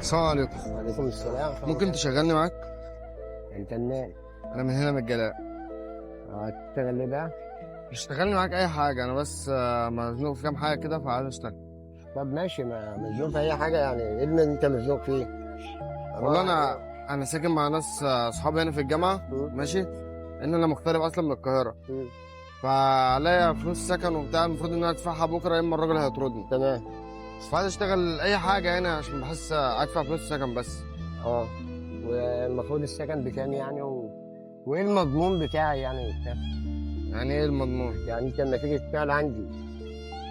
السلام عليكم. وعليكم السلام. ممكن تشغلني معاك؟ انت منين؟ انا من هنا من الجلاء. هتشتغل ايه بقى؟ مش شغلني معاك اي حاجه، انا بس مزنوق في كام حاجة كده فعايز اشتغل. طب ماشي، ما مزنوق في اي حاجه، يعني ايه اللي انت مزنوق فيه؟ والله انا ساكن مع ناس اصحابي هنا في الجامعه. ماشي، ان انا مغترب اصلا من القاهره، فعليا فلوس سكن وبتاع، المفروض ان انا ادفعها بكره يا اما الراجل هيطردني. تمام. بس فعايز اشتغل اي حاجة هنا عشان بحس ادفع فلوس سكن بس. اه، والمفروض السكن بكام يعني وايه المضمون بتاعي يعني وبتاع؟ يعني ايه المضمون؟ يعني انت لما تيجي تشتغل عندي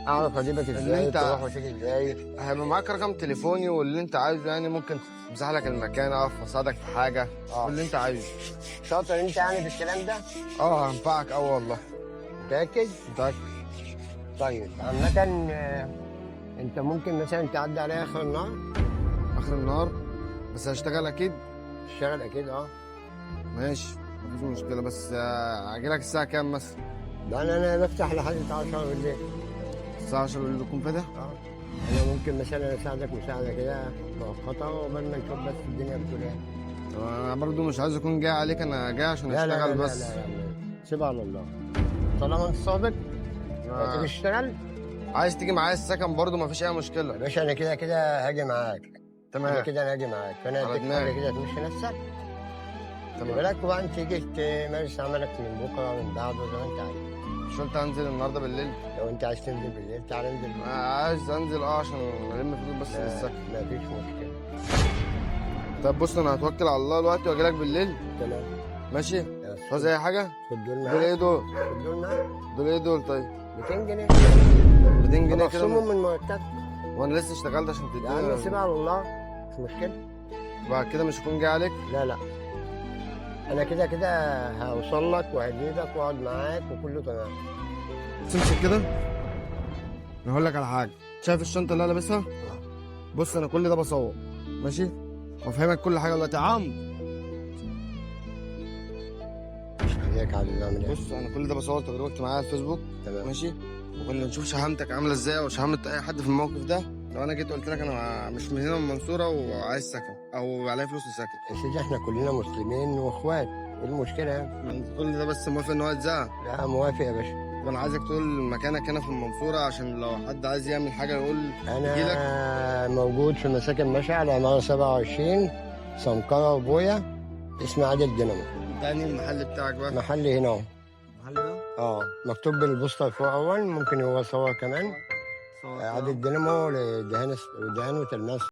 اعرف اجيبك ان ازاي؟ انت تروح وتيجي ازاي؟ هيبقى معاك رقم تليفوني واللي انت عايزه، يعني ممكن امسح لك المكان، اقف اساعدك في حاجه، اللي انت عايزه. شاطر انت يعني في الكلام ده؟ اه هنفعك قوي والله. متاكد؟ متاكد. طيب عامة انت ممكن مثلا تعدي عليا اخر النهار؟ اخر النهار بس هشتغل اكيد؟ تشتغل اكيد اه. ماشي مفيش مشكله، بس اجيلك الساعة كام مثلا؟ ده انا بفتح لحد الساعة 10 بالليل. الساعة 10 بالليل بكون فاتح؟ اه، انا ممكن مثلا اساعدك مساعدة كده مؤقتة وقبل ما نشوف بس الدنيا بتقول ايه. طب انا برضو مش عايز اكون جاي عليك، انا جاي عشان لا لا اشتغل لا. بس. لا لا لا، سيبها على الله طالما انت صادق هتيجي تشتغل. عايز تيجي معايا السكن برضو مفيش اي يا مشكلة. باشا انا كده كده هاجي معاك. كده تمام. كده انا هاجي معاك، فانا على هديك حاجة دماغي. كده تمشي نفسك. خلي تمام. بالك، وبعدين تيجي تمارس عملك من بكره من بعده زي ما انت عايز. مش قلت هنزل النهارده بالليل؟ لو انت عايز تنزل بالليل تعالى انزل بالليل. عايز انزل عشان الم فلوس بس لا، للسكن. ما فيش مشكلة. طب بص، انا هتوكل على الله دلوقتي واجي لك بالليل. تمام. ماشي؟ عاوز اي حاجة؟ خد دول دول معاك. ايه دول؟ خد دول معاك. دول ايه دول طيب؟ 200 جنيه. 200 جنيه كده؟ مخصومهم من مرتبك. وانا لسه اشتغلت عشان يا عم تديني. سيبها على الله، مش مشكلة. بعد كده مش هكون جاي عليك؟ لا لا، انا كده كده هوصل لك وهجيبك واقعد معاك وكله تمام. تمسك كده، انا هقول لك على حاجة. شايف الشنطة اللي انا لابسها؟ بص انا كل ده بصور، ماشي؟ وافهمك كل حاجة دلوقتي يا عم. ازيك يا عبد، عامل ايه؟ بص انا كل ده بصور تجربتي معايا على الفيسبوك. تمام. ماشي؟ وكنا نشوف شهامتك عامله ازاي او شهامه اي حد في الموقف ده. لو انا جيت قلت لك انا مش من هنا من المنصورة وعايز سكن او عليا فلوس لسكن. يا سيدي احنا كلنا مسلمين واخوات، ايه المشكلة يعني؟ كل ده بس موافق ان هو يتزعق؟ لا موافق يا باشا. طب انا عايزك تقول مكانك هنا في المنصورة عشان لو حد عايز يعمل حاجة يقول يجيلك. انا موجود في مساكن مشعل، عمارة 27 سمكرة وبويا، اسمي عادل دينامو. ده انهي المحل بتاعك بقى؟ محلي هنا اهو. المحل ده؟ اه، مكتوب بالبوستر فوق اول، ممكن هو صور كمان. عادل دينامو لدهان وتلماس.